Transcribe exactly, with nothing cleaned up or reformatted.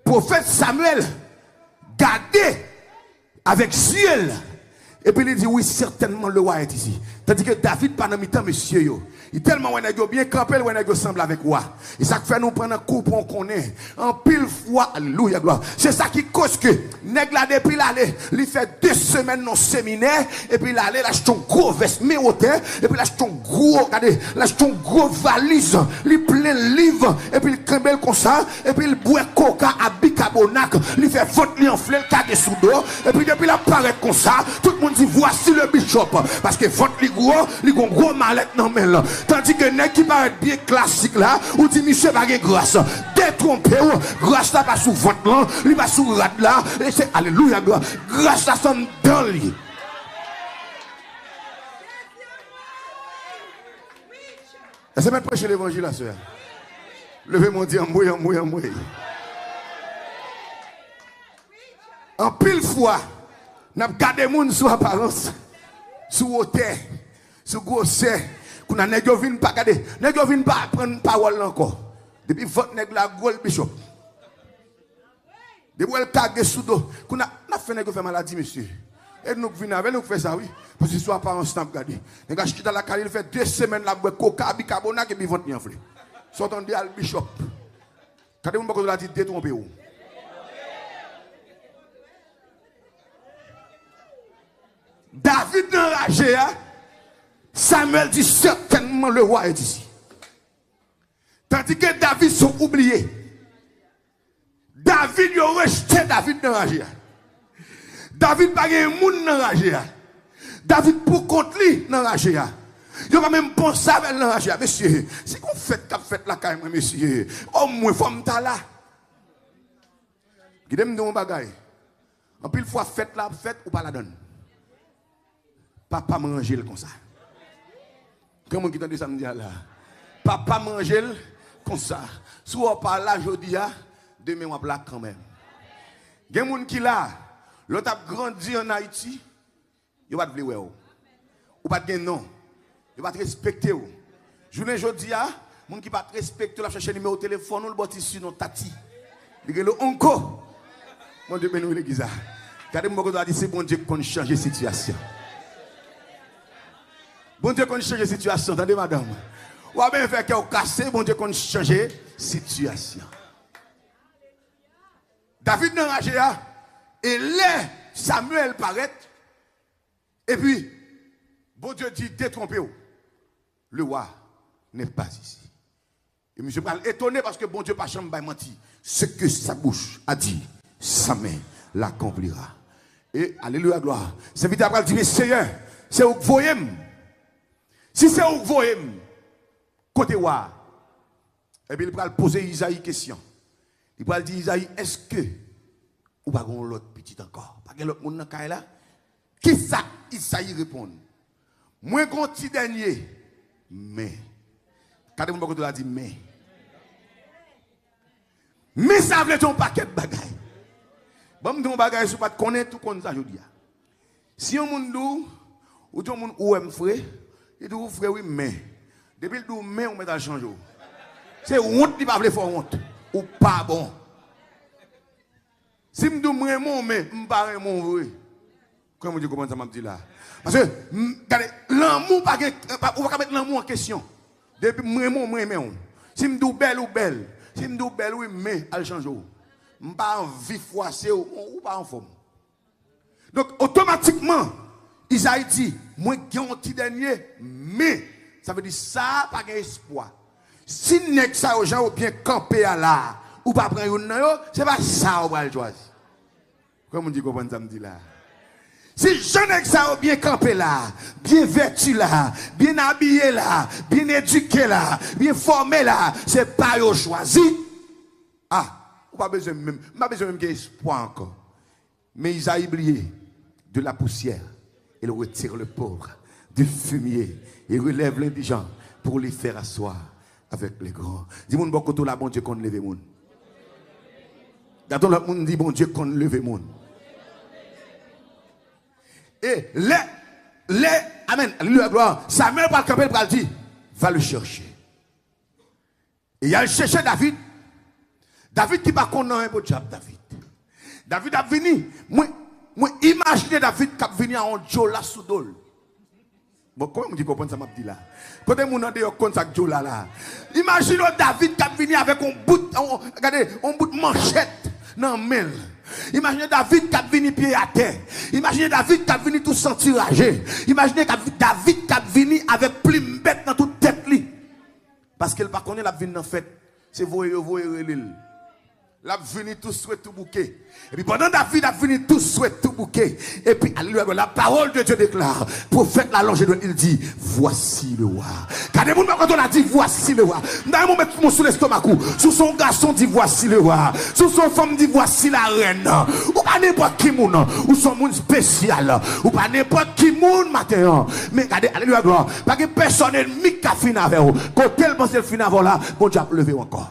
Pwofèt Samyèl gade avèk zye l, epi li di, "Wi, sètènman, le wa est isi." Tandike David pa nan mitan mesye yo. Li tèlman wè nèg yo byen kanpe, l wè nèg yo sanble avèk wa. E sa k fè nou pran nan kou pou w konnen. Anpil fwa, alelouya, glwa. Se sa ki koz ke nèg la, depi l ale, li fè de semèn nan seminè, epi l ale, l achte yon gwo vès men wotè, epi l achte yon gwo, gade, l achte yon gwo valiz, li plen liv, epi l kenbe l konsa, epi l bwè koka a bikabonak, li fè vant li anfle, l kage sou do, epi depi l ap parèt konsa, tout moun di, "Voici le bishop." Paske vant li gwo, li gon gwo malèt nan men l. Tandike nèg ki parèt byen klasik la, ou di, "Misye pa gen gras." Detwonpe w, gras la pa sou vant lan, li pa sou rad la, e se, alelouya, glwa. Gras la se anndan li. Èske mèt preche levanjil aswè a? Leve men w, di, "Anmwey, anmwey, anmwey." Anpil fwa, n ap gade moun sou aparans, sou wotè, sou gwosè. Kounye a nèg yo vin pa gade, nèg yo vin pa pran pawòl la ankò. Depi vant nèg la gwo, l bishop. Depi w wè l kage sou do. Kounye a, n ap fè nèg yo fè maladi, mesye. E nou k vin avè l, nou k fè sa, wi. Paske se sou aparans n ap gade. Nèg la chita lakay li, l fè de semèn l ap bwè koka, bikabonak, epi vant li anfle. Sa w tande a, l bishop. Gade moun bò kote w la, di, "Detwonpe w." David nan raje a, Samyèl di, "Sètènman, le wa est isi." Tandike David se yon oubliye. David, yo rejte David nan raje a. David pa gen moun nan raje a. David pou kont li nan raje a. Yo pa menm panse avè l nan raje a. Mesye, se gon fèt k ap fèt lakay mwen, mesye. Omwen, fò m ta la. Kite m di w yon bagay. Anpil fwa, fèt la ap fèt, ou pa ladan l. Papa m ranje l konsa. Gen moun ki tande sa m di a la? Papa m ranje l konsa. Si w pa la jodi a, demen w ap la kanmenm. Gen moun ki la, lè w t ap grandi ann Ayiti, yo pa t vle wè w. Ou pa t gen non. Yo pa t respekte w. Jounen jodi a, moun ki pa t respekte w, l ap chèche nimewo telefòn ou, l ba w ti sinon Tati. Li rele w Onko. Bondye beni w, legliz la. Gade moun bò kote w la, di, "Se Bondye ki konn chanje sitiyasyon." Bondye konn chanje sitiyasyon, tande, madanm. W ap byen fè kè w kase, Bondye konn chanje sitiyasyon. David nan raje a, e lè Samyèl parèt, epi Bondye di, "Detwonpe w, le wa n'est pas ici." E misye pral etone paske Bondye pa janm bay manti. Ce que sa bouche a dit, sa main l'accomplira. E, alelouya, glwa. Sèvitè a pral di, "Men Seyè, se ou k voye m. Si se ou k voye m, kote wa a?" Epi li pral poze Izayi kesyon. Li pral di Izayi, "Èske ou pa gen yon lòt pitit ankò? Pa gen lòt moun nan kay la?" Kisa Izayi reponn? "Mwen gen yon ti dènye, men." Gade moun bò kote w la, di, "Men." Men sa vle di yon pakèt bagay. Ban m di w yon bagay, si w pa t konnen, tou konn sa jodi a. Si yon moun di w, ou di yon moun ou wè m fre, li di w ou fre wi, men. Depi l di w men, ou mèt al chanje w. Se wont li pa vle fè w wont. Ou pa bon. Si m di w m renmen w, men m pa renmen w vre. Kòman Bondye konprann sa m ap di la? Paske, m, gade, lanmou pa gen, pa, ou pa ka met lanmou an kesyon. Depi m renmen w, m renmen w. Si m di w bèl, ou bèl. Si m di w bèl, wi, men al chanje w. M pa anvi fwase w, ou pa anfòm. Donk, otomatikman, Izayi di, mwen gen yon ti dènye, men, sa vle di sa a pa gen espwa. Si nèg sa yo, jan yo byen kanpe a la a, ou pa pran youn nan yo, se pa sa a ou pral chwazi. Kòman moun di konprann sa m di la? Si jan nèg sa yo byen kanpe la, byen vèti la, byen abiye la, byen edike la, byen fòme la, se pa yo chwazi. Ah, ou pa bezwen menm, m pa bezwen menm gen espwa ankò. Mais Isaïe bliait de la poussière, il retire le pauvre du fumier, il relève l'indigent pour les faire asseoir avec les grands. Di moun bò kote w la, Bondye konn leve moun. Gade yon lòt moun, di, Bondye konn leve moun. E lè, lè, amèn, alelouya, glwa, Samyèl pral kanpe, l pral di, va le chercher. E y al chèche David. David ki pa konn anyen, podyab David. David ap vini. Mwen, mwen imajine David k ap vini a yon djola sou do l. Bon, konbyen moun ki konprann sa m ap di la? Kote moun andeyò k konn sa k djola la? Imajine w David k ap vini avèk yon bout, yon, gade, yon bout manchèt nan men l. Imajine David k ap vini pye atè. Imajine David k ap vini tou santi raje. Imajine k ap, David k ap vini avèk plim bèt nan tout tèt li. Paske l pa konnen l ap vin nan fèt. Se voye yo voye rele l. L ap vini tou swe tou bouke. Epi pandan David ap vini tou swe tou bouke, epi, alelouya, la parole de Dieu déclare, prophète la longe de, il dit, voici le roi. Gade moun bò kote w la, di, voici le roi. M ta renmen w met moun sou lestomak ou. Si w se yon gason, di, voici le roi. Si w se yon fanm, di, voici la reine. Ou pa nenpòt ki moun. Ou se yon moun espesyal. Ou pa nenpòt ki moun maten an. Men gade, alelouya, glwa. Pa gen pèsòn enmi k ka fin avè w. Kote l panse l fin avè w la, Bondye ap leve w ankò.